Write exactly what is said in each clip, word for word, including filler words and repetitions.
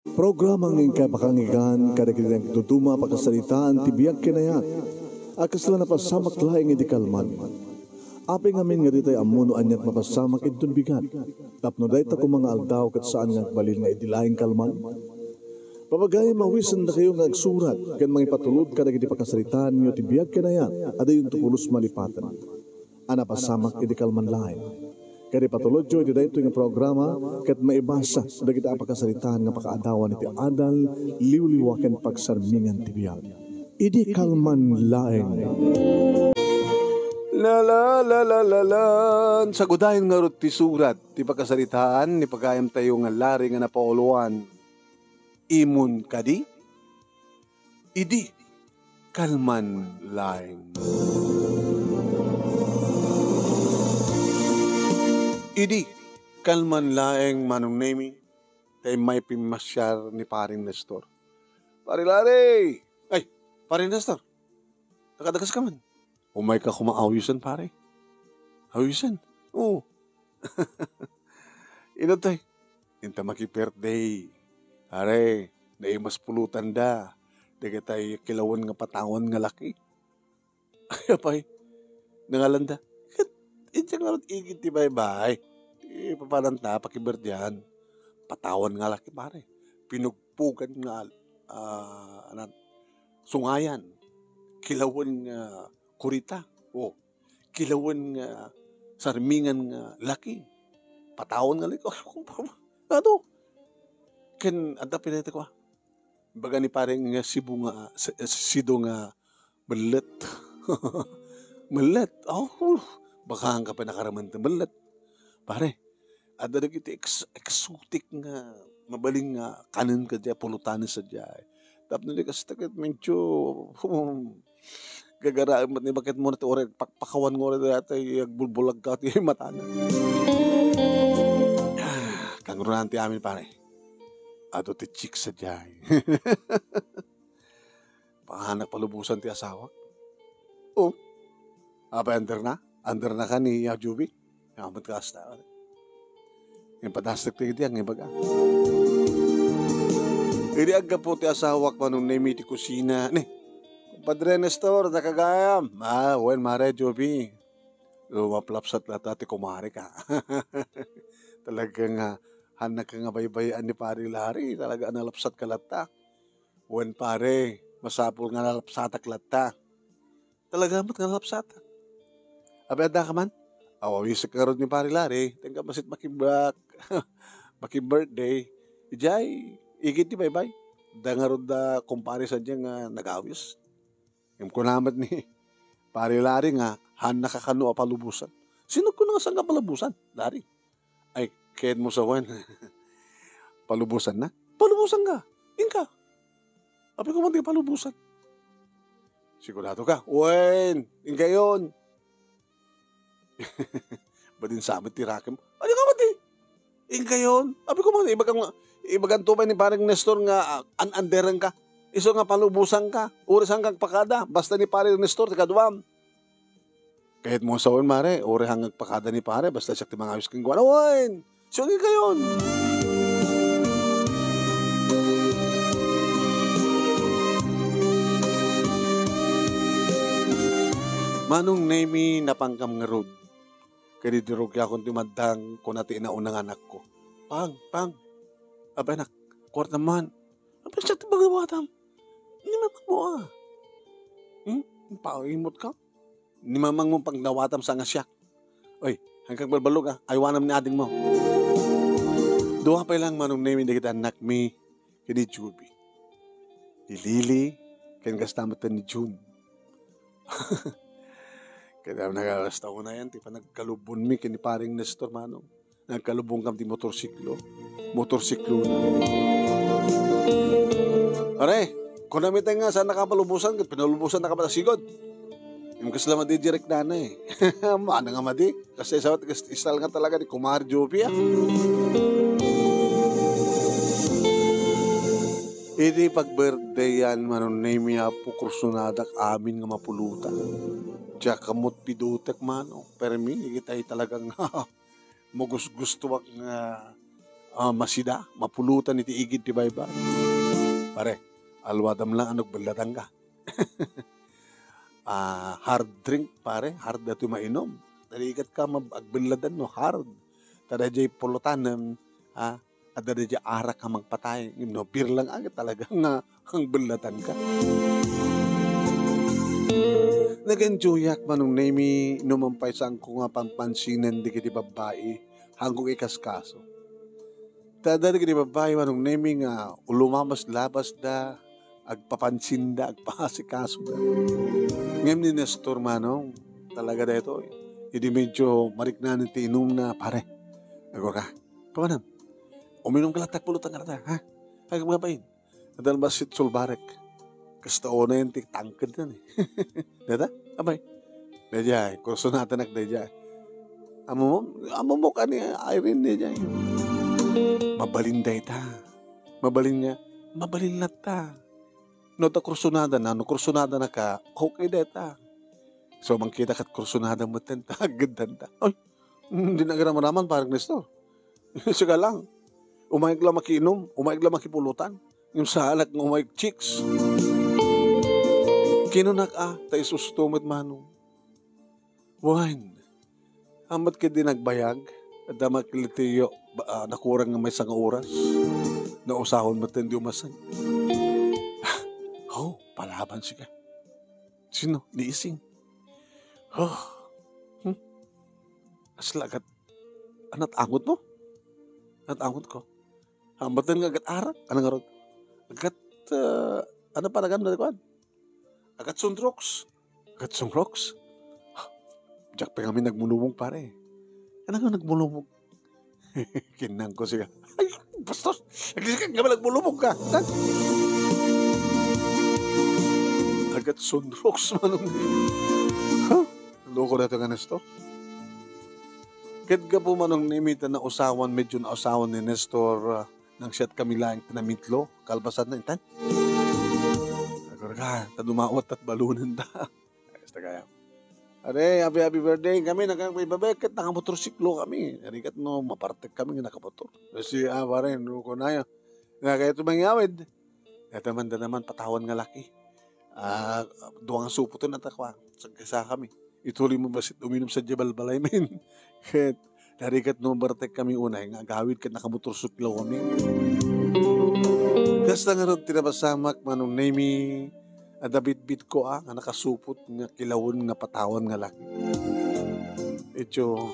Programa nga inkay pakangigan kadagiti nagduduma a pakasaritaan ti biag ken ayat a kasla napasamak laeng idi kalman. Apay ngamin nga ditay ammo no aniat mapasamak inton bigat, tapno dayta koma nga aldaw ket saan nga agbalin nga idi laeng kalman. Papagayam, awisendakayo nga agsurat ken mangipatulod kadagiti pakasaritaanyo ti biag ken ayat a dayonto pulos malipaten a napasamak idi kalman laeng. Ket ipatulodyo iti daytoy nga programa ket maibasa dagiti a pakasaritaan nga pakaadawan iti adal, liwliwa ken pagsarmingan ti biag. Idi kalman laeng. La, la, la, la, la, la. Sagudayen ngarud ti surat ti pakasaritaan ni pagayamtayo nga Larry nga napauluan. Imon kadi? Idi kalman laeng. Idi kalman laeng, Manong Nemi, ta immay pimmasiar ni Paring Nestor. Pare Larry! Ay, Pare Nestor, nakadagas ka man. Umayka koma awisen, pare. Awisen? Oo. Inatay, inta maki-birthday. Are, naimas pulotanda dagitay kilawen nga patawan nga laki. Ay, apay, nangalanda. Ket, idiay ngarud igid ti baybay. Ti papananta, pakibirthdayan. Patawan nga laki, pare. Pinugpugan nga, ah, anan, sungayan. Kilawen nga kurita. O, kilawen nga sarmingan nga laki. Patawan nga laki. Ano? Ken adda pinaytek ko, ah. Baga ni pare nga Cebu nga, si-, Sido nga mellet. Mellet. Oh, baka ang kapanakaraman ti mellet. Pare, adda dagiti ex-, exotic nga mabalin nga kanen kadiay, pulutan sadiay. Tapno di kasta ket medyo, gagaraem met ni baket mo na ti uray pakpakawan nga uray dayta agbulbulag ka ti matana. Kangrunaan ti amin, pare. Adu ti chicks sadiay. Baka nagpalubosan ti asawak. Oh. Apay, under na? Under na ka ni Yaw Juby? Amat kasta. Nga padastek ti idi ang ibaga. Idi aggapu ti asawak, Manong Nemi, ti kusina. Ni, Padre Nestor, nakagayam. Ah, wen, Mare Juby. Lumaplapsat lata ti kumare ka. Talaga nga, hannak nga baybay-an ni Pare Larry. Talaga, nalapsat ka lata. Wen, pare, masapul nga nalapsatak latta. Talaga met nga nalapsatak. Abi, adda ka man? Aw, awisek ngarud ni Pare Larry, ta inka bassit makibak-, maki-birthday. Idiay, igid ti baybay. Adda ngarud da kumpare sadiay nga nagawis. Ngem kuna met ni Pare Larry nga, hannak a kano a palubosan. Sino kuna nga saan nga palubosan, Larry? Ay, ket mo sa wen. Palubosan na? Palubosan ka? Inka? Apay ko man ti palubosan. Sigurado ka? Wen, inka yon. Badin sa amin ti rakem. Ano ka man ti? Inka yon. Apay ko man, ibagang, ibagang tubay ni Pareng Nestor nga, ah, an-anderan ka. Isu nga palubosan ka. Uri saan ka agpakada. Basta ni Pareng Nestor, ti kaduam. Ket mo sawen, mare, uray han nga agpakada ni pare, basta siak ti mangawis kenkuana. Wen! Siak kayon! Manong Nemi, napankam ngarud. Ket idi rugiakon ti maddang, kuna ti inauna nga anakko, "Pang, Pang, abay, anak, kuarta man. Abay, siak ti pagdawatam. Ni mamangmo a. Hmm? Paimot ka? Ni mamangmo pagdawatam sa nga siak. Oy, hangkag balbalog, ah. Aywanam ni adingmo." Dua pay lang, Manong Nemi, dagiti annakmi ken ni Juby. Ni Lily, ken kasta met ni June. Ket nagkasta unayan ti panagkalubonmi ken ni Pareng Nestor, Manong. Nagkalubongkam ti motorsiklo. Motorsiklo na. Pare, kunam ita nga saan nakapalubosan, ket pinalubosan na ka pala sigod. Yung kasla madi direk na na eh. Mana nga madi? Kasi sa istal nga talaga ni Kumar Joby, ah. Idi pag-birthday yan, Manong Nemi, apo, kursunadak amin nga mapulutan. Diak kamot pidutek, Manong. Permi, ikitay talagang magusgustuak nga ah, masida, mapulotan iti igid ti baybay. Pare, aluadam lang a nagbellatanka. Ah, hard drink, pare, hard daytoy mainum. Narigat ka mab-, agbelladan no hard. Ta daydiay pulotanem, ah, adda daydiay arak a mangpatay. Ngem no beer lang, ah, talaga nga agbellatanka. Nag-enjoyak, Manong Nemi, no man pay saanko nga pampansinen dagiti babbai, haanko ikaskaso. Ta adda dagiti babbai, Manong Nemi, nga lumabaslabasda, agpapansinda, agpaasikasoda. Ngem ni Nestor, Manong, talaga daytoy. Idi medyo mariknanen ti inumna, pare. Agurka, pamanam, uminumka latta, pulotan ka latta, ha? Agbabain. Adda bassit sulbarek. Kasta unayen ti tangked na ni. Data? Abay. Daydiay, kursunadanak daydiay. Ammom, ammomok a ni Irene daydiay. Mabalin dayta. Mabalin nga, mabalin latta. No ta kursunadana, no kursunadanaka, okay dayta. So, mangkita kat kursunada metten ta, aggeddanta. Ay, mm, di nagramraman, parang Nestor. Sige lang. Umayag lang makiinum, umayag lang makipulotan. Ngem saanak nga umayag chicks. Kinunak a, ta isusto met, Manong. Wen, ammet ket di nagbayag, adda makilitiyo, ba, ah, nakurang nga maysa nga oras. Nausawan met ti umasen. Oh, palaban sika. Sino? Ni Ising. Oh. Hmm? Asla kat, anat angot mo? Anat angot ko. Hambatan nga agat arak, ano ngarud? Agat, ah, ano pa nagan na kuan? Agat sunrox. Agat sunrox? Diak pa kami nagmulumog, pare. Ano nga nagmulumog? Kinang ko siya. Ay, bastos! Nagising ka nga nagmulumog ka. Tan? Agat sunrox, Manong Nemi. Ha? Loko na ito nga, Nestor. Ket gapu, Manong Nemi, ta nausawan, medyo nausawan ni Nestor, ah, nang siyat kami laeng ti namitlo, kalpasan na intan. Agor ka, ta dumawat tat balunen ta. Ayos ta kaya. Are, happy, happy birthday kami, nagkakaibabe, ket nakamotorsiklo kami. Ari ket no, mapartek kami nga nakamotor. Kasi, ah, pare, no, kunayo. Nga kaya ito mangyawid. Ito man da naman, patawan nga laki. Ah, duwa nga supoten at akwa. Sagkasa kami. Ituloy mo basit uminum sa balbalay, men. Ket, narigat no, bartek kami unay, nga agawid ket nakamotorsiklo kami. Kasta nga rod ti napasamak, Manong Nemi, adda bitbit ko, ah, nga nakasupot, nga kilawen, nga patawan, nga laki. Ityo,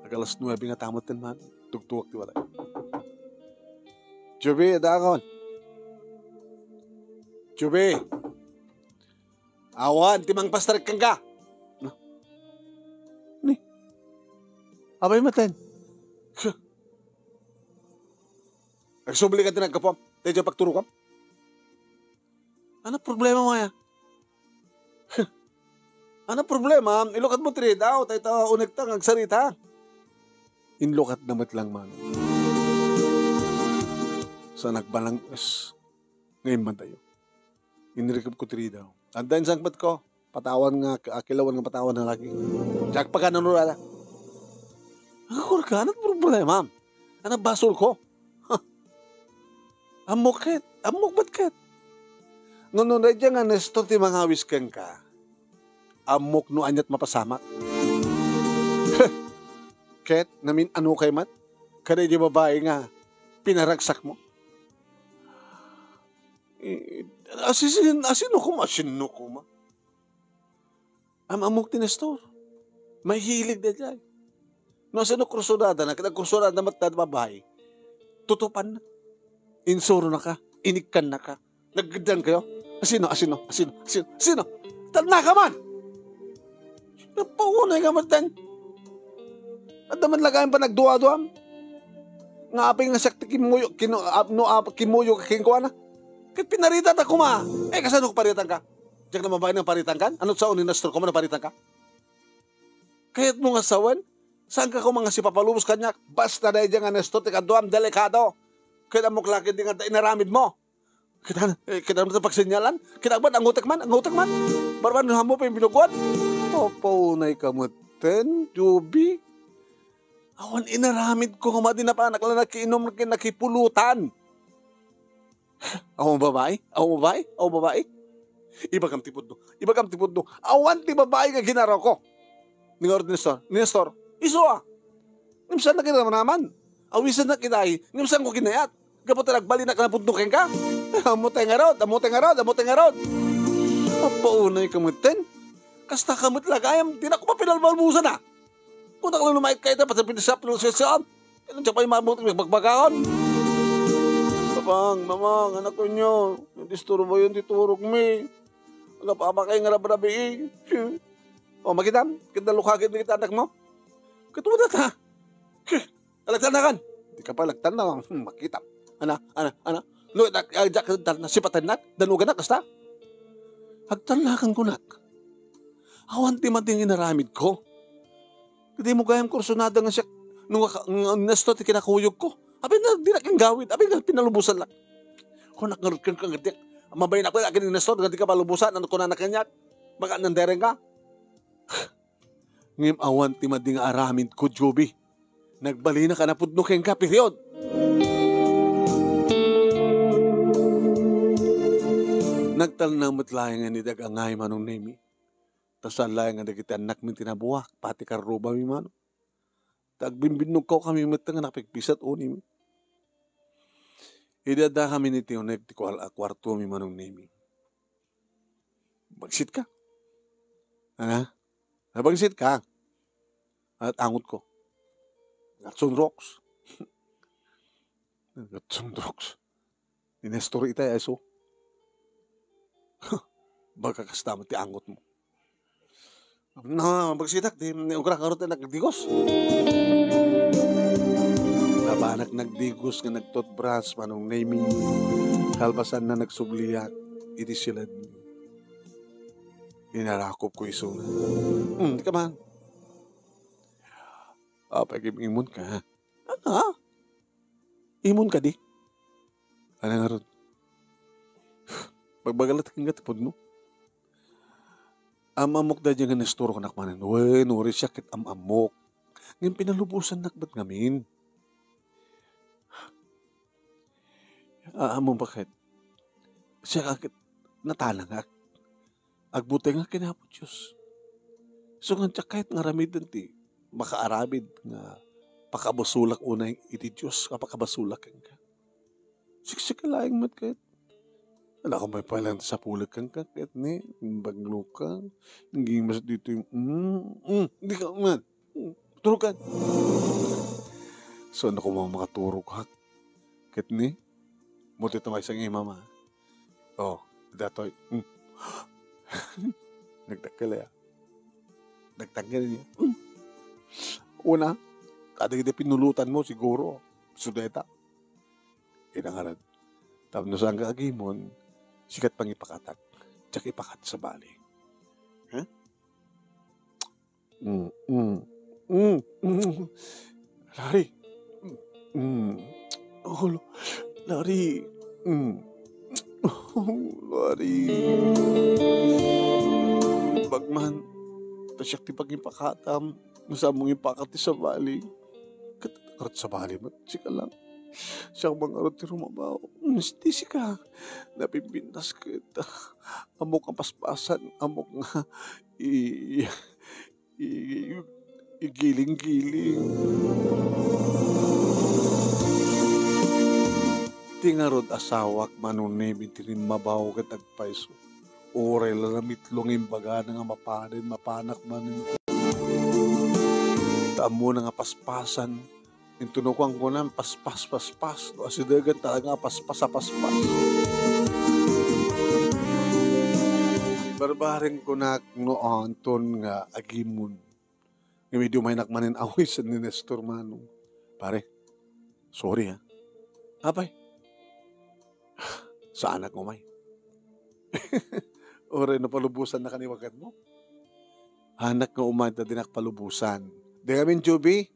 agalas nuebe nga tamat ten man, tugtuak ti walay. Juby, adda akon. Juby! Awan ti mangpastarek kenka. No? Ni. Apay met ten? Huh. Agsubli ka ti naggapuam. Daydiay pagturukam. Ano problema mo aya? Huh. Ano problema? Ilukat mo ti ridaw. Tay ta uneg ta nga agsarita. Inlukat na met lang man. Sa nagbalang-es nga immadayo. Inrikep ko ti ridaw. Adda insangpet ko. Patawan nga, akilawan nga patawan nga laki. Diak pagananurada. Agurka, ano problema? Ano basol ko? Huh. Ammok ket, ammok met ket. Ngem no daydiay nga Nestor ti mangawis kenka, ammok no aniat mapasamak. Huh. Ket, namin-ano kay met? Kada di babae nga pinaragsak mo. Eh, asin, asino koma, asino koma? Am-, ammok ti Nestor. Mahilig daydiay. No, asino kursunada na, ket agkursunada met ta babae. Tutupan na. Insuro na ka, inikkan na ka. Nagdan kayo? Asino, asino, asino, asino, asino? Tadna ka man! Napaunay ka man, ten. Adda man lagayan pa nagduwa-duwam. Nga apay nga siak ti kimmuyo, kinu-, ap-, no, ap-, kimmuyo ka kenkuana. Ket pinarita ta koma. Eh, kasano ko paritan ka? Diak na mabain nga paritan kan? Ano sa uninastor ko man paritan ka? Kayat mo nga sawen? Saan ka koma nga sipapalubos kaniak? Basta daydiay nga Nestor ti kaduam, delikado. Ket ammok la ket di nga inaramid mo. Kita, eh, kita mo ta pagsenyalan. Kita ba, angutek man, angutek man. Barban no hammo pa yung binuguan. Papaunay ka met ten, Juby. Awan inaramidko nga madi napanak la nakiinom ken nakipulutan. Awan babai? Awan babai? Awan babai? Ibagam ti pudno. Ibagam ti pudno. Awan ti babai nga ginarawko. Ni ngarud ni Nestor. Ni Nestor. Isu a. Ngem saan na kinamanaman. Awisan na kitay. Ngem saan ko kinayat. Gapu ta nagbalinak na pudno kenka. Ammotay ngarud. Ammotay ngarud. Ammotay ngarud. Apaunay ka metten. Kasta ka met la gayam. Di na ko mapinalbalbusan a. Kunak lang lumait ka ita, pati pinisap, pinisap, pinisap. Ano siya pa yung mabot, may bagbagaon? Mamang, mamang, anak ko nyo. Yung disturbo yun, di turog mi. Ano pa ba kayo nga rabrabi eh? O, makitam? Kita lukagit na kita, anak mo? Katuwa na ta. Alagtanakan. Di ka pa alagtanakan. Hmm, makitam. Ana, ana, ana. No, dak, ay, dak, dak, nasipatan nak. Danugan nak, kasta. Agtanakan ko nak. Awan ti mading inaramid ko. Di mo gayam kursunada nga siya, no nga, nga, nga, Nestor ti kinakuyog ko. Abi na, di na kang gawid. Abi na, pinalubusan lang. Kunak nga rutkan ka nga di. Mabay na ko, akin ni Nestor, nga di ka palubusan, ano ko na nakanyag? Baka nandereng ka? Ngem awan ti madi nga aramid ko, Joby. Nagbalina ka na pudno kenka, period. Nagtalna met laeng nga ni dagangay Manong Nemi. Ta saan laeng nga dagiti annakmi ti nabuak, pati karrubami, Manong. Ta agbimbinnogkaw kami met nga napigpisat unimi. Idi adda kami ni Tionek ti kual-, a kuartomi, Manong Nemi. Bagsit ka? Ana? Nabagsit ka? At angot ko. Gatson rocks. Gatson rocks. Ni Nestor itay, ay so. Baka kasta met ti angot mo. Na, bagsitak, di, ni ugra karot na nagdigos. Nabanak nagdigos nga nagtutbras, Manong Nemi. Kalpasan na nagsubliak, iti siled. Inarakop ko isuna. Hmm, di ka man. Apay, imon ka, ha? Ah, imon kadi? Ano nga rod? Pagbagalat ka nga ti pudno. Am-amok da nga Nestor ko nakmanen. Wen, uri siya ket am-amok. Ngem pinalubosan nak met ngamin. Aammo bakit? Siya ka ket natanangak. Agbutengak ken Apo Dios. So, nga diak kayat nga aramiden ti makaaramid nga pakabasolak unay iti Dios nga pakabasolak kenka. Siksika laeng met kayat. Ala ko may palang sapulek kenka, kayat ni, baglo ka. Naging mas dito yung, mm, mm, di ka man. Turugan. So, ano ko mga makaturog, ha? Ket ni, mo ti tumaysang imama. Oh, datoy. Mm. Nagdakkel ya. Nagtanggal niya. Mm. Una, kada kita pinulutan mo, siguro, sudeta. Inangaran. Tapno saan ka agimon, sikat pang ipakatak. Diak ipakat sa bali. Ha? Mm, mm. Mm, mm. Larry. Mm. Oh, Larry. Mm. Oh, Larry. Bagman, ta siak ti pangipakatam, no saan mong ipakat ti sabali. Ket, ket sabali met, sika lang. Siak mangarod ti rumabaw. Mm, ti sika. Napimpintas ket, ah, ammok a paspasan, ammok nga i-, i-, igiling-giling. Ti ngarud asawak, Manong Nemi, ti rimmabaw ket agpayso. Uray la namitlo nga imbagana nga mapanen, mapanak manen. Ta ammona nga paspasan, Inton no kuan kunan, paspas, paspas. No, asidegen talaga nga paspas a paspas. Barbareng kunak no anton nga agimon. Ngem idi umaynak manen awisen ni Nestor Manong. Pare, sorry, ha. Apay? Saanak umay. Uray no palubosan na kaniwagat mo. Anak nga umay ta dinak palubosan. Di ngamin, Juby,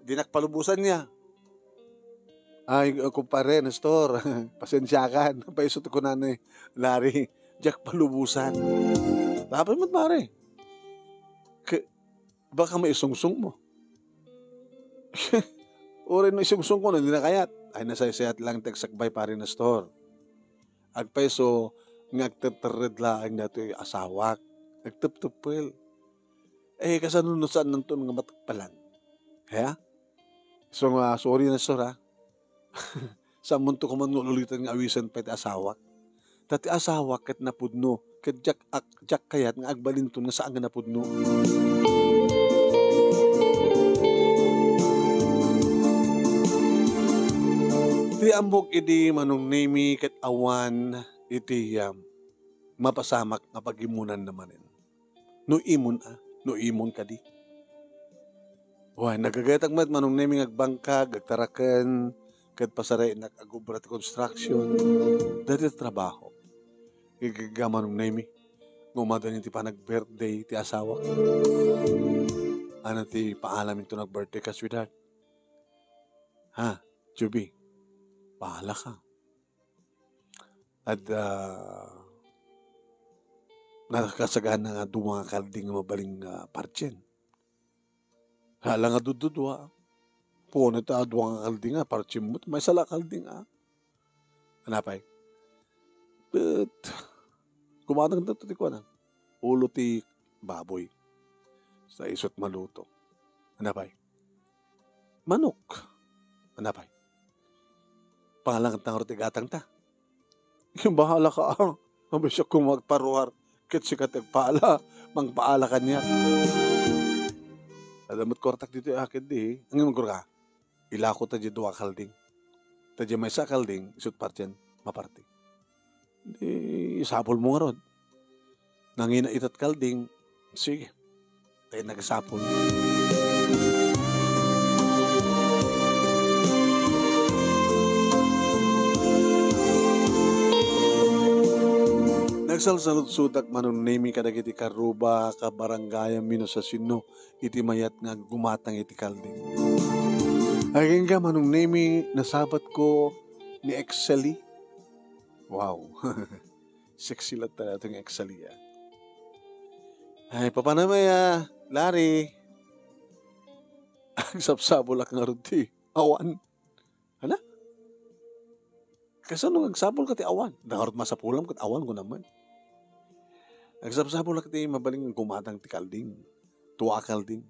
dinak palubosan niya. Ay, uh, kumpare, Nestor, pasensiakan. Paisut ko na ni Larry, diak palubosan. Tapos mo, pare. Ke-, baka maisungsong mo. Uray no isungsong ko, no, di na kayat. Ay, nasaysayat lang ti agsakbay, Pare Nestor. Agpayso nga agterterred laeng datoy asawak. Agtepteppel. Eh, kasano no saannanto nga matekpelan? Kaya? So nga, sorry, Nestor, ha? Saanmonto koma nga ululitan nga awisen pay ti asawak. Ta ti asawak ket napudno, ket diak ak-, diak kayat nga agbalinton nga saan nga napudno. Ti ammok idi Manong Nemi ket awan iti, um, mapasamak nga pagimmunanna manen. No imon a, no imon kadi. Wen, nagagayatak met, Manong Nemi, nga agbangkag, agtaraken, ket pasarainnak agobra ti construction. Daytoy ti trabaho. Igagga, Manong Nemi, nga umadani ti panag-birthday ti asawak. Ania ti paalam inton nag-birthday ka, sweetheart? Ha, Juby? Bahala ka. At, ah, nakasagana nga dua nga kalding nga mabalin nga partien. Hala nga dududua. Puno ta dua nga kalding a partien met, maysa la kalding a. Anapay? Ket, gumatang ta ti kuana. Ulo ti baboy. Sa isut maluto. Anapay? Manok. Anapay? Pangalangan ta ngarud ti gatang ta. Bahala ka, ah. Abay, siak koma agparuar. Ket sika ti agpaala. Mangpaala kaniak. Adda met kuartak ditoy akin di. Ngem agurka, ilako ta di dua a kalding. Ta di maysa a kalding, isut partien, maparti. Di, isapulmo ngarud. Nangina ita ti kalding, sige. Tay nagsapul. Nagsalsaludsodak, Manong Nemi, kadagiti karruba, kabarangayam, wenno sa sino iti mayat nga aggumatang iti kalding. Agingga, Manong Nemi, nasabatko ni Exceli. Wow. Sexy latta daytoy nga Exceli a. Ay, papanam aya, Larry? Agsapsapulak ngarud ti awan. Hala? Kasano nga agsapulka ti awan? Dangarud masapulam ket awan ko naman. Agsapsapulak ti mabalin nga gumatang ti kalding. Dua a kalding.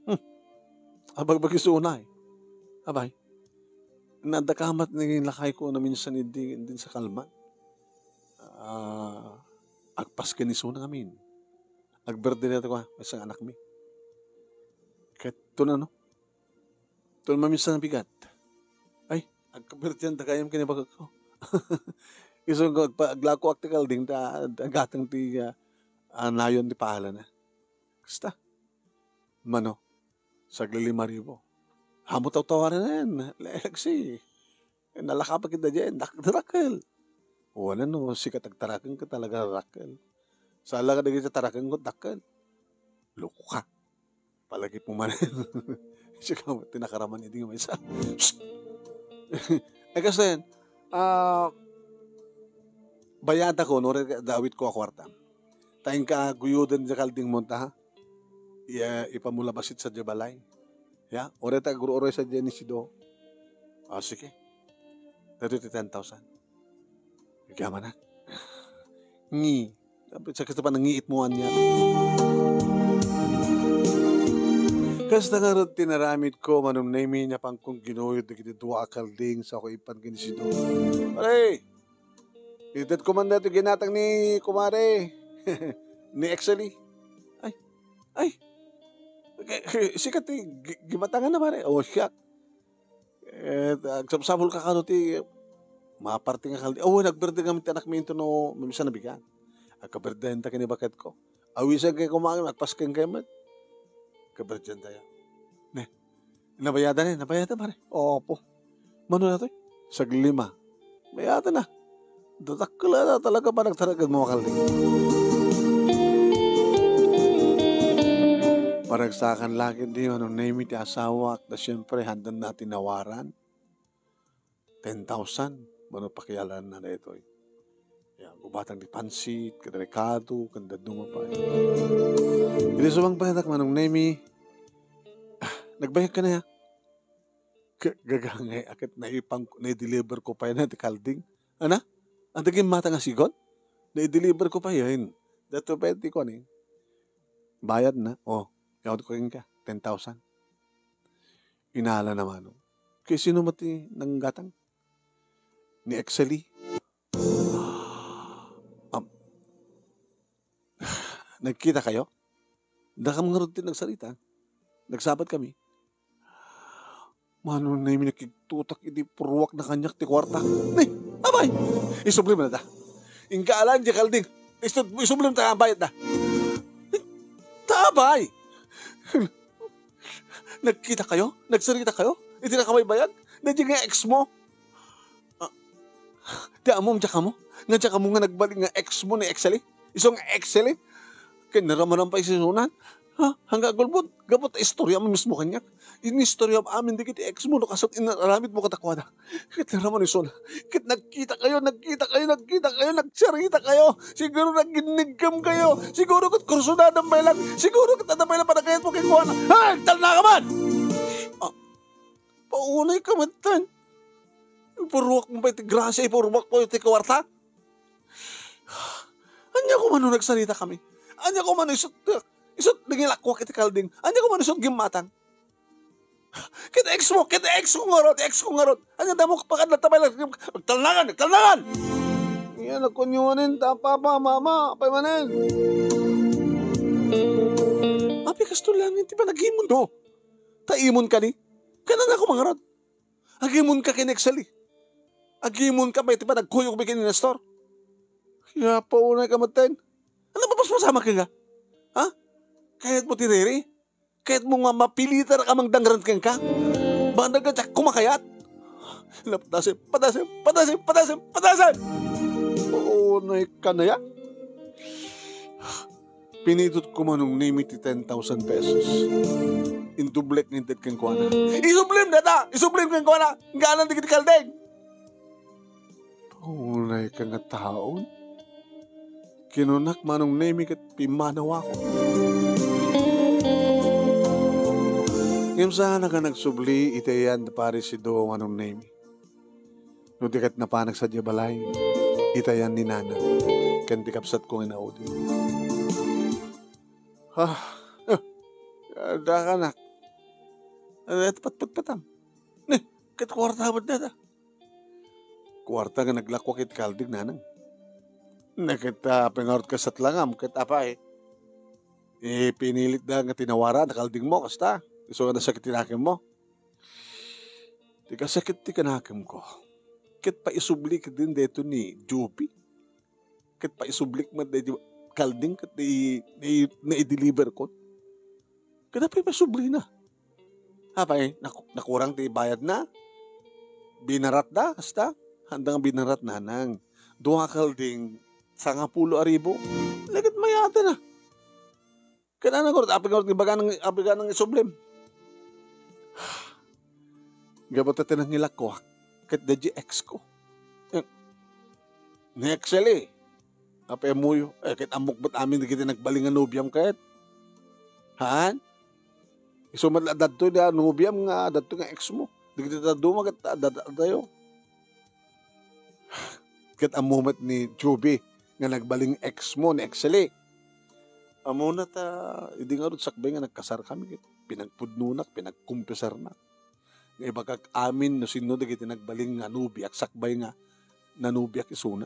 Hmm. Abagbagi sunay. Abay. Nadakamat ni lakay ko na minsan idi, din sa kalman. Ah, agpasken isuna ngamin. Agberde dayta ko, ah, maysa nga anakmi. Ket, tun ano? Tun maminsan a bigat. Ay, agkaberdian da gayam ken ibagak ko. Isu nga agpa-, aglakoak ti kalding ta, ta gatang ti, ah, ah, nayon ti paalana. Kasta. Mano, saglilima ribu. Amo tawtawaren, le-, leksi. Nalakapak ida diay, dak-, dakkel. Wala no, sika ti agtaraken ket talaga dakkel. Sala kadagiti taraken ket dakkel. Loko ka. Palagipmo manen. Sika met ti nakaraman idi nga maysa. Ay, kastoyen, ah, bayadak ko, no, re-, dawitko a kuarta. Ta inka guyoden diay kaldingmo ta, ha? Iya, ipamulabasit sa diay balay. Ya, uray ta agruruay sa diay ni Sido. Ah, sige. Daytoy ti ten thousand. Agyamanak. Ngi. Sa kasta pa nangiit mo ania. Kasta ngarud ti naramid ko, Manong Nemi, napankon ginuyod dagiti dua a kalding sa ko ipan ken ni Sido. Pare, itedko man daytoy ginatang ni kumare, ni Exceli. Ay, ay. K-, k-, sika ti gi-, gimatanganna, pare. O, siak. Eh, agsapsapulka kano ti maparti nga kaldi. Awan, agberde ngamin ti anakmi intono maminsan a bigat. Agkaberdeanta ken ni baketko. Awisenkayo koma, agpaskenkayo met. Kaberdeantaya. Ne. Nabayadan, eh. Nabayadan, pare. Opo. Mano daytoy? Saglima. Bayadan na. Dadakkel a talaga panagtarakenmo a kalding. Panagsakan la ketdi, Manong Nemi, ti asawak, ta siempre, haandanna a tinawaran. Ten thousand, mano pakialaanna daytoy. Ya, gubatang ti pansit, ken rekado, ken dadduma pay. Idi sumangpetak, Manong Nemi, ah, Nagbayag ka na ya? Ka-, gagangay, a ket naipang-, naideliver ko pay na ti kalding. Ana? Adda gimmata nga sigon? Naideliver ko pay, yun. Dato pay ti kuan, eh. Bayad na. Oh, yaw ko kenka, ten thousand. Inala na mano. Kay sino met ti nanggatang? Ni Exceli. Am, nagkita kayo? Dakam ngarud ti nagsarita. Nagsabat kami. Mano na yung nakigtutak iti purwak na kaniak ti kuarta? Ni, abay! Isublim na ta. Ingka alan di kalding. Isub-, isublim ta ang bayad na. Tabay! Nagkita kayo? Nagsarita kayo? Iti nakabaybayag? Daydi nga ex mo? Ah, ti ammom, diak ammo? Nga diak ammo nga nagbalin nga ex mo ni Exceli? Isu nga Exceli? Ken naramanan pay isunan? Ha? Hangga agulbod? Gapu ta istorya mo mismo kaniak. Inistorya mo amin dagiti ex mo no kasano inaramid mo kadakuada. Ket naraman isuna. Ket nagkita kayo, nagkita kayo, nagkita kayo, nagsarita kayo. Siguro naginniggam kayo. Siguro ket kursunadam pay lang. Siguro ket adda pay lang panagayat mo kenkuana. Ay, talna ka man! Ah, paunay ka met ten. Ipurruak mo pay ti grasia, ipurruak mo ti kuarta. Ania ko man no nagsarita kami? Ania ko man no isut, isut nangilakuak iti kalding? Ania ko man no isut gimmatang? Ket ex mo, ket ex ko ngarud, ex ko ngarud. Ania damo pakadlat ta pay lang, agtalnakan, agtalnakan! Yan, nagkunyo manen, ta, papa, mama, apay manen. Apay kastoy lang ti panagimon, no? Ta imon ka ni? Ket ania ko man ngarud? Agimon ka ken Exceli. Agimon ka pay ti panagkuyog mi ken ni Nestor. Kaya paunay ka met ten. Ania, papaspasamak ka? Ha? Kayat mo ti riri? Kayat mo nga mapilitan a mangdangran kenka? Banag nga diak kumakayat. Lapdasem, padasem, padasem, padasem, padasem! Paunay ka na ya? Pinitut ko Manong Nemi ti ten thousand pesos. Indublek nga inted kenkuana. Isublim dayta! Isublim kenkuana! Ingka alan dagiti kalding! Paunay ka nga taon. Kinunak Manong Nemi ket pimmanawak. Ngem saan a nga nagsubli iti ayan da Pare Sido, Manong Nemi. No di ket napanak sadiay balay, itayan ni Nanang ken ti kabsatko nga inaudi. Ha? Eh, dakanak. Eh, patpatpatam. Ni, ket kuarta met dayta. Kuarta nga naglakuak iti kalding, Nanang. Ni ket, ah, apay ngarud kasat langam, ket apay, eh, pinilit da nga tinawara na kalding mo, kasta. Isu nga nasakit ti nakem mo. Ti kasakit ti kanakem ko. Ket paisubli ket din daytoy ni Joby. Ket paisublik met daydi kalding ket ni, ni, naideliver ko. Ket apay paisublina? Apay, nak-, nakurang ti bayadna? Binaratda, kasta? Haan da nga binarat, Nanang. Dua kalding, sangapulo a ribu. Laket mayatna. Ket ania ngarud, apay ngarud nga ibaga nang, ibaga nang isublim? Gapu ta ti nangilakuak, ket daydi ex ko. Eh, ni Exceli, apay ammoyo? Eh, ket ammok met amin dagiti nagbalin nga nobiam ket. Haan? Isu met la dadtoy da nobiam nga dadtoy nga ex mo. Dagiti dadduma ket adda-, adda-, addayo. Ket ammo met ni Joby nga nagbalin ex mo ni Exceli. Ammona ta idi ngarud sakbay nga nagkasar kami ket pinagpudnonak, pinagkumpisarnak. Nga ibagak amin no sinno dagiti nagbalin nga nobiak sakbay nga nanobiak isuna.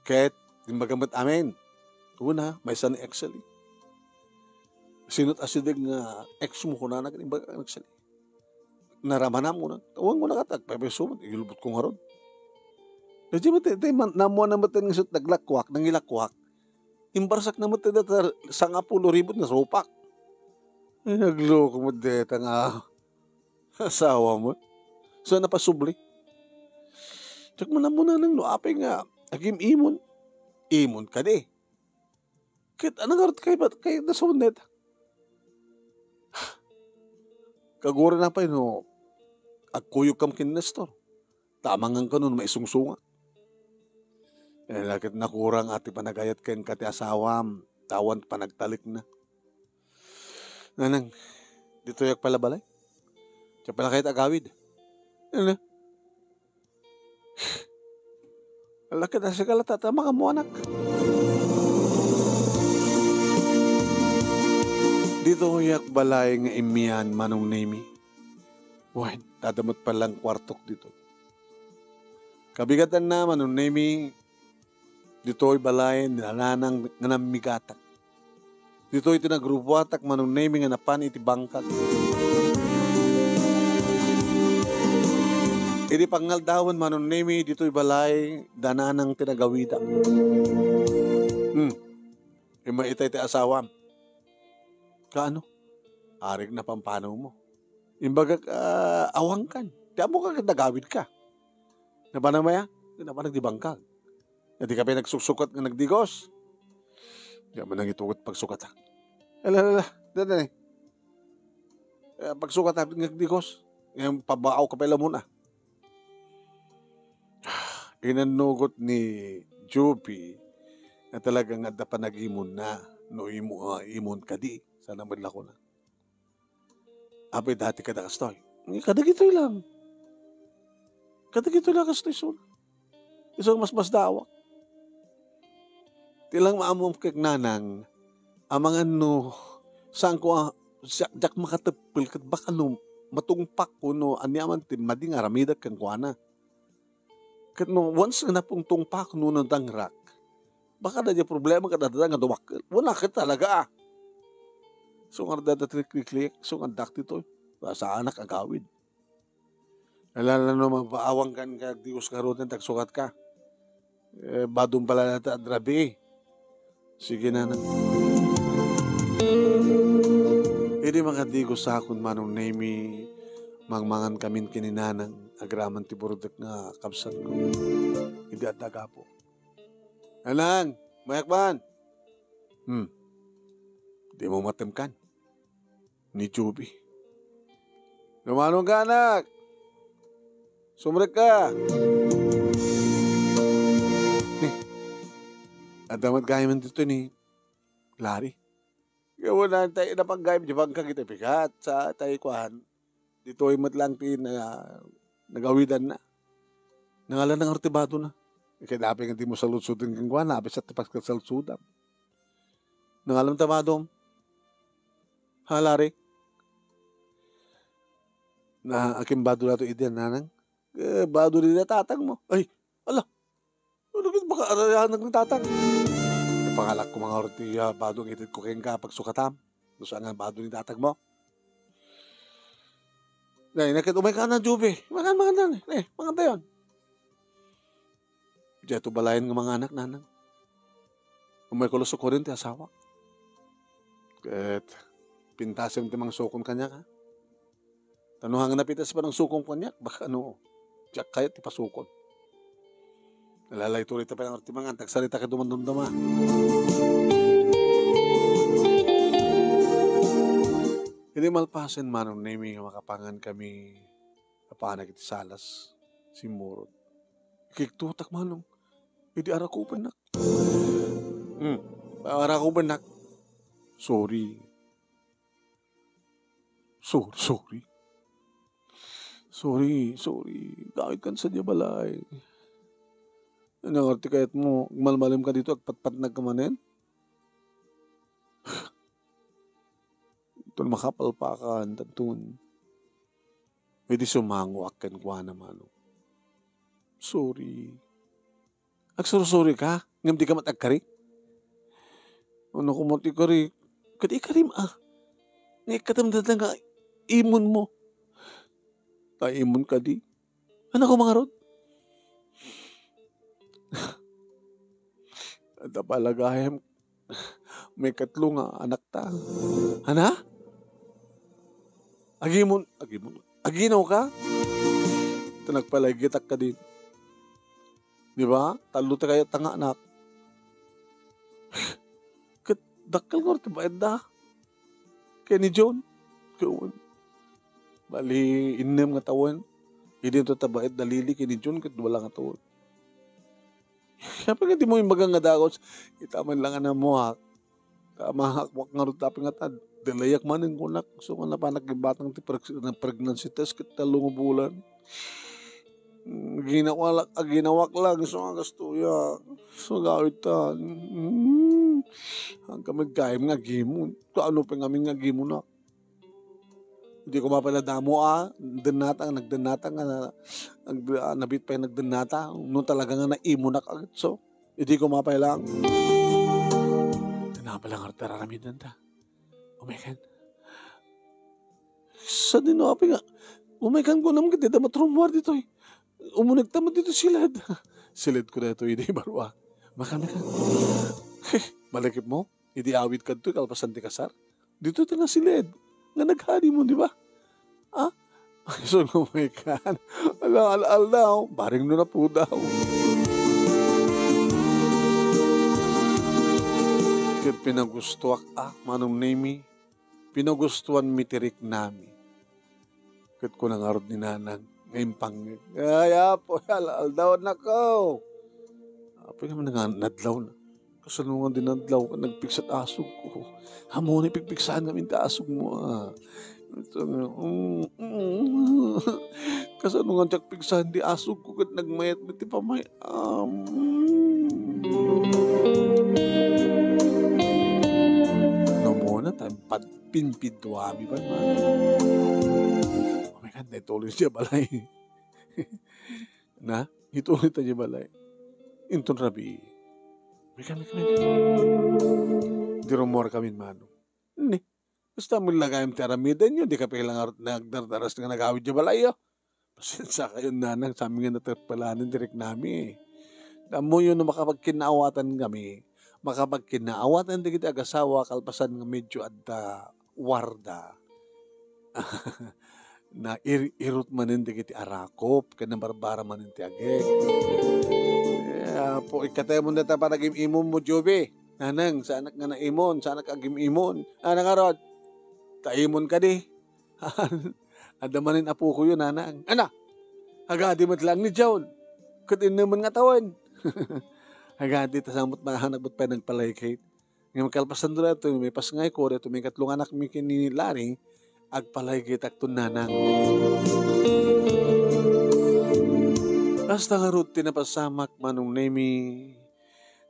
Ket imbaga met amin, una, maysa ni Exceli. Sino't asideg nga ex mo kunana ket imbaga ni Exceli. Naramanam, kuna. Awan, kuna, ket agpaypayso met, igilbot ko ngarud. Daydi met, ti, ti, man-, naammoanna met nga isut naglakuak, nangilakuak. Imbarsak na met dayta sangapulo ribu, narupak. Ay, nagloko met dayta nga asawa mo. Sa napasubli. Diak man ammo, Nanang, no apay nga agim-imon. Imon kadi. Ket ania ngarud kaybat, kayatna sa wennet? Kaguran na pay no agkuyogkam ken Nestor. Ta amangan kano no maisungsungak. Eh, ket nakurang a ti panagayat kenka ti asawam, ta awan panagtalekna. Nanang, Ditoyak pala balay. Diak pala kayat agawid. Ano? Ala, ket sika latta, ta maammoanak. Ditoyak balay nga immian, Manong Nemi. Wen, adda met pala kuartok ditoy. Kabigatanna, Manong Nemi, ditoy balay ni nanang nga nammigatak. Ditoy ti nagrubuatak, Manong Nemi, nga napan iti bangkag. Idi pangaldawen, Manong Nemi, ditoy balay da nanang ti nagawidak. Hmm. Immay itay ti asawam. Kaano? Arik napampanaw mo. Imbagak, ah, awangkan. Ti ammoka ket nagawidka. Napanam aya? Napan di bangkag. Nga dika pay nagsuksukat nga nagdigos. Diak man nangitugot pagsukatak. Ala, ala, ala. Dada ni. Eh, pagsukatak nga nagdigos. Nga pabaawka pay la muna. Inannugot ni Joby nga talaga nga adda panagimonna no imo, ah, imon kadi. Sana met la kuna. Apay dati kada kastoy? Kadagitoy lang. Kadagitoy lang kastoy, so. Isu nga masmasdaawak. Ti lang maammoam ket nanang, amangan no, saanko a, siak, diak makateppel ket baka no matungpakko no aniaman ti madi nga aramidek kenkuana. Ket no once nga napungtungpak no nadangrak, baka adda diay problema ket adda nga dumakkel. Wala ket talaga, ah. So, nga adda ti kliklik, so, nga addak ditoy. Saanak agawid. Ala, no mapaawangkan ka, Dios, ngaruden, tagsukatka. Eh, badom pala latta, adrabi. Sige, nanang. Idi makadigos sakon, Manong Nemi, mangmangan kamin ken ni nanang, agraman ti burudek nga kabsatko. Idi adda gapu. Nanang, mayak man. Hmm. Dimo matemkan. Ni Joby. Lumanong ka, anak. Sumrek ka. Ni, adda met gayam ditoy ni Larry. Gapu na tay napanggayam di bangkag iti pigat sa tay kuan. Ditoy met lang ti na, nagawidanna. Nangalan na nga ti badona. Kaya dapay nga di mo saludsoden kenkuana, apay sa ti pagkasaludsodam. Nangalan ta badom. Ha, Larry? Na, akin bado na to idi, nanang? Eh, bado ni tatang mo. Ay, ala. Ano ket baka arayanak ni tatang? Ipangalak ko nga ti, ah, bado nga itedko kenka pagsukatam. No saan nga bado ni tatang mo? Nay, naket umay ka na, Joby. Mangan, mangan na, eh. Mangan tayon. Diay to balayen nga manganak, nanang. Umay ko la sukoden ti asawa. Ket pintasem ti mangsukon kaniak, ha? Ta no, hangin napintas ti panangsukom kaniak, baka ano, diak kayat ti pasukon. Nalalay tuloy ta panang ti mangan, tagsarita ket dumdumduma. Idi malpasen, Manong Nemi, nga makapangan kami, apanak iti salas, simmurot. Ikiktutak, Manong. Idi arakubennak. Hmm. Arakubennak. Sorry. Sorry, sorry. Sorry, sorry. Gawid kan sa dia balay. Ano nga ti kayat mo? Agmalmalem ka dito, agpatpatnag ka manen? Ito na makapalpakan, tanton. Pwede sumango akken kuana, Manong. Sorry. Agsursuri ka, ngem di ka met agkari? Ano ko met ikari? Kadi ikarim, ah. Nga ikkatem dada nga imon mo. Ta imon kadi. Ano ko mangarod? Adda pala gayam. May katlo nga anak ta. Ana? Agimon, agimon. Aginaw ka? Ito nagpalagitak ka din. Di ba? Tallo ta kayo tanga anak. Ket dakkel nga ti baet da. Ken ni John. Kawan. Bali, innem nga tawen. Idi to ta baet da Lily ken ni John ket wala nga tawen. Kaya pag di mo imbaga nga dagos, ita man lang nga namuhak. Ta mahakwak nga rod tapin nga tad. Delayek manen kunak, so nga napanak ibatang ti preg-, pregnancy test ket tallo nga bulan. Mm, ginawalak-, aginawak lang, so nga gastoya. So gawid ta. Mm. Ang kamagayam nga agimon. Kaano pay ngamin nga agimonnak? Idi ko mapala damo a, dennata, nagdennata nga, nag-, ah, nabit pay nagdennata. No talaga nga naimonnak agso. Idi ko mapay lang. Napay lang ti aramidenta. Umaykan. Sadino apay nga, umaykan ko naman ket dida matrumbuar ditoy. Umunegta met ditoy siled. Siled ko daytoy idi barua. Makan, makan. Malakip mo? Idi awid kadto, kalpasan ti kasar. Dito ti nasiled. Nga naghani mo, di ba? Ah? So, umaykan. Ala, ala, ala, oh. Bareng no napudaw. Ket pinagustuak, ah, Manong Nemi. Pinagustuan mi ti riknami. Ket kuna ngarud ni Nanang nga impangngeg, "Ay, Apo, al-, aldawnnak, oh." Apay nga nga nadlaw na. Kasano nga dinadlaw ket nagpigsa ti asugko? Ammom, pigpigsaan ngamin ti asugmo, ah. Ito nga, mm, mm. Kasano nga diak pigsaen ti asugko ket nagmayat met ti pamay-, Am. Namuna ta pad-, pinpintuami pay man. Oh my God, naituloy siya balay. Na, ituloy ta diay balay. Inton rabii. May kami, kami. Di rummuar kami, Manong. Ni, basta mo lagayam ti aramidenyo, di ka pay lang ngarud nagdardaras nga nagawid diay balayyo. Pasensya kayo, Nanang, sa amin nga naterpelanen ti riknami. Ammoyo no makapagkinnaawatan kami, makapagkinnaawatan dagiti agasawa kalpasan nga medyo adda warda. Na ir-, irut manen dagiti arakop, ken nabarbara manen ti agek. Eh, Apo, ikkatemon dayta panagim-imon mo, Joby. Nanang, saanak nga naimon, saanak agim-imon. Ana ngarud, kaimon kadi. Adda manen apokoyo, Nanang. Ana! Agadi met laeng ni John. Ket innemen nga tawen. Agadi, ta samot maanak met pay nagpalaykayto. Ngem kalpasan daytoy, mipasngayko, daytoy maikatlo nga anakmi ken ni Larry, agpalaykaytakton, Nanang. Kasta ngarud ti napasamak, Manong Nemi.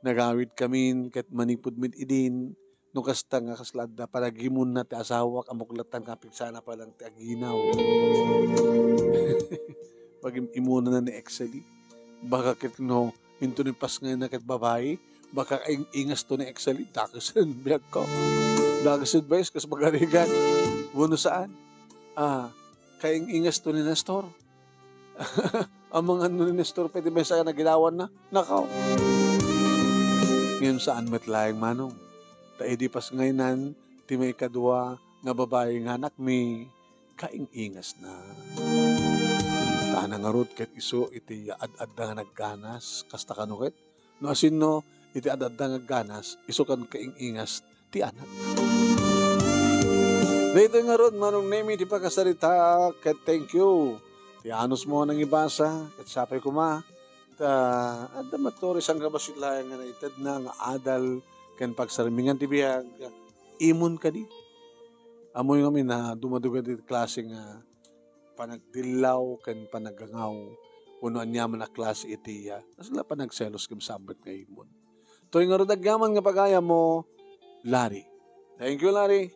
Nagawidkamin ket manipud met idin, no kasta nga kasla adda panagimonna ti asawak, ammok latta nga pigsana pay lang ti aginaw. Pagim-imonana ni Exceli. Baka ket no, inton ipasngayna ket babai, baka ing-ingasto ni Exceli, dakesen, biagko. Dakesen, bayes, kas pagarigan. Wenno saan? Ah, kaing-ingasto ni Nestor. Amangan no ni Nestor pay ti maysa a naginawanna. Nakaw. Ngem saan met laeng, Manong. Ta idi pasngaynan ti maikadua nga babai nga anakmi, kaing-ingasna. Ta ngarud ket isu iti ad-adda nga nagganas, kasta kano ket? No asinno, iti ad-adda nga agganas, isu ken kaing-ingas ti anak. Daytoy ngarud, Manong Nemi, ti pakasarita, ket thank you. Ti anusmo a nangibasa, ket sapay koma, ta adda met ti sangkabassit laeng nga naitedna nga adal ken pagsarmingan ti biag, imon kadi. Ammoyo ngamin a dumaduma ti klase nga panagdillaw ken panagangaw wenno aniaman a klase iti, ah, kasla panagselos ken saan met nga imon. Toy ngarud agyaman nga pagayammo, Larry. Thank you, Larry.